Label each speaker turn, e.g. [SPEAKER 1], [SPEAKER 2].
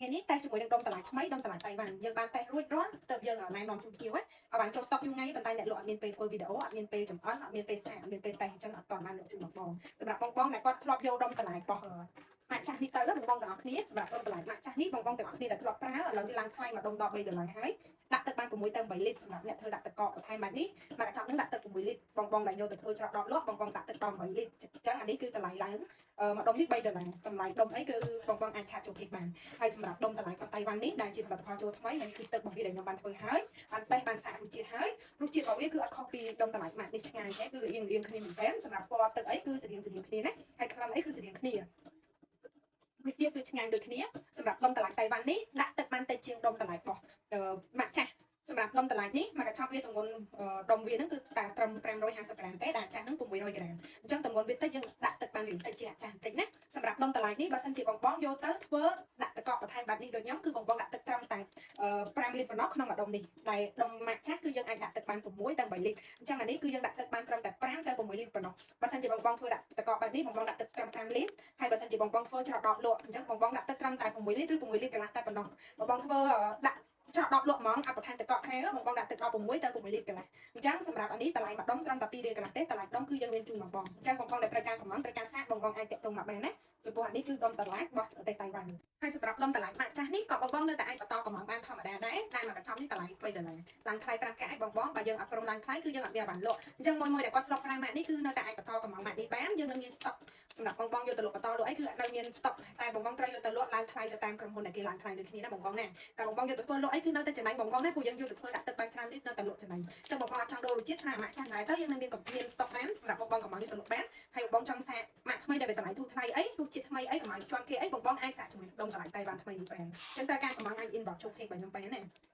[SPEAKER 1] ថ្ងៃនេះតេស្តជាមួយនឹងដុំតម្លៃថ្មីដុំតម្លៃតៃវ៉ាន់យើងបានតេស្តរួចរាល់ទៅយើងណែនាំជូនភ្ញៀវឲ្យបានចូល stock យូរថ្ងៃប៉ុន្តែអ្នកលក់អត់មានពេលធ្វើវីដេអូអត់មានពេលចំអិនអត់មានពេលសាកអត់មានពេលតេស្តអញ្ចឹងអត់តបានលក់ជូនបងបងសម្រាប់បងបងដែលគាត់ធ្លាប់យកដុំតម្លៃរបស់ម៉ាក់ចាស់នេះទៅបងបងទាំងអស់គ្នាសម្រាប់ដុំតម្លៃម៉ាក់ចាស់នេះបងបងទាំងអស់គ្នាដែលធ្លាប់ប្រើឥឡូវវាឡើងថ្លៃមកដុំដល់3ដុល្លារហើយដាក់ទឹកបាន6ទៅ8លីត្រសម្រាប់អ្នកធ្វើដាក់ទឹកកកបន្ថែមបែបនេះមកកញ្ចប់នឹងដាក់ទឹក6លីត្របងបងដែលយកទៅធ្វើច្រកដបលក់បងបងដាក់ទឹកដល់8លីត្រអញ្ចឹងអានេះគឺតម្លៃឡើងមកដុំនេះ3ដុល្លារតម្លៃដុំអីគឺបងបងអាច chat ចូល page បានហើយសម្រាប់ដុំតម្លៃរបស់តៃវ៉ាន់នេះដែលជាផលិតផលចូលថ្មីហើយគឺទឹករបស់វាដែលខ្ញុំបានធ្វើហើយបានតេស្តបានសាករសជាតិហើយរសជាតិរបស់វាគឺអត់ខុសពីដុំតម្លៃម៉ាកនេះឆ្ងាយទេគឺរៀងរៀងគ្នាមែនទែនសម្រាប់ពណ៌ទឹកអីគឺស្តៀងស្តៀងគ្នាណាហើយក្លិនអីគឺស្តៀងគ្នារសជាតិគឺឆ្ងាញ់ដូចគ្នាសម្រាប់ដុំតម្លៃតៃវ៉ាន់នេះដាក់ទឹកបានតិចជាងដុំតម្លៃរបស់ម៉ាកចាស់សម្រាប់ដុំតម្លៃនេះមកកញ្ចប់វាទម្ងន់ដុំវាហ្នឹងគឺតែត្រឹម550ក្រាមទេដែលចាស់ហ្នឹង600ក្រាមអញ្ចឹងទម្ងន់វាតិចយើងដាក់ទឹកបានរៀងតិចជាងចាស់បន្តិចណាសម្រាប់ដុំតម្លៃនេះបើសិនជាបងបងយកទៅធ្វើដាក់ទឹកកកបន្ថែមបែបនេះដូចខ្ញុំគឺបងបងដាក់ទឹកត្រឹមតែ5លីត្រប៉ុណ្ណោះក្នុងមួយដុំនេះតែដុំម៉ាក់ចាស់គឺយើងអាចដាក់ទឹកបាន6ទៅ8លីត្រអញ្ចឹងអានេះគឺយើងដាក់ទឹកបានត្រឹមតែ5ទៅ6លីត្រប៉ុណ្ណោះបើសិនជាបងបងធ្វើដាក់ទឹកកកបែបនេះបងបងដាក់ទឹកត្រឹម5លីត្រហើយបើសិនជាបងបងធ្វើច្រកដបលក់អញ្ចឹងបងបងដាក់ទឹកត្រឹមតែ6លីត្រឬ6លីត្រកន្លះតែប៉ុណ្ណោះបងបងធ្វើដាក់ច្រកដបលក់ហ្មងអត់បន្ថែមទឹកកកខែបងបងដាក់ទឹកដល់6ទៅ6លីត្រកន្លះអញ្ចឹងសម្រាប់អានេះតម្លៃមួយដុំត្រឹមតែ2រៀលកន្លះទេតម្លៃដុំគឺយើងមានជូនបងបងអញ្ចឹងបងបងដែលត្រូវការកម្ម៉ង់ត្រូវការសាកបងបងអាចតាក់ទងមកបានណាចំពោះអានេះគឺដុំតម្លៃរបស់ប្រទេសតៃវ៉ាន់ហើយសម្រាប់ដុំតម្លៃម៉ាក់ចាស់នេះក៏បងបងនៅតែអាចបន្តកម្ម៉ង់បានធម្មតាដែរតែមួយកញ្ចប់នេះតម្លៃ3ដុល្លារឡើងថ្លៃ5កាក់ឲ្យបងបងបើយើងអត់ព្រមឡើងថ្លៃគឺយើងអត់មានបានលក់អញ្ចឹងមួយមួយដែលគាត់ធ្លាប់ប្រើម៉ាកនេះគឺនៅតែអាចបន្តកម្ម៉ង់ម៉ាកនេះបានយើងនៅមាន stock សម្រាប់បងបងយកទៅលក់បន្តលក់អីគឺនៅមាន stock តែបងបងត្រូវយកទៅលក់ឡើងថ្លៃទៅតាមក្រុមហ៊ុនដែលគេឡើងថ្លៃដូចគ្នាណាបងបងណាតែបងបងយកទៅធ្វើលក់អីគឺនៅតែចំណេញបងបងណាពួកយើងយកទៅធ្វើដាក់ទឹកបានច្រើនលីត្រនៅតែលក់ចំណេញចឹងបងបងអត់ចង់ដូររសជាតិថ្នាក់ម៉ាក់ចាស់ដែរទៅយើងនៅមានកំមាន stock បានសម្រាប់បងបងកម្ម៉ង់យកទៅលក់បានហើយបងបងចង់សាកម៉ាក់ថ្មីដែលវាតម្លៃធូរថ្លៃអីរសជាតិថ្មីអីកម្ម៉ង់ជន់គេអីបងបងអាចសាកជាមួយដុំតម្លៃតៃវ៉ាន់ថ្មីនេះបានចឹងត្រូវការកម្ម៉ង់អាច inbox ចូល page របស់ខ្ញុំបានណា។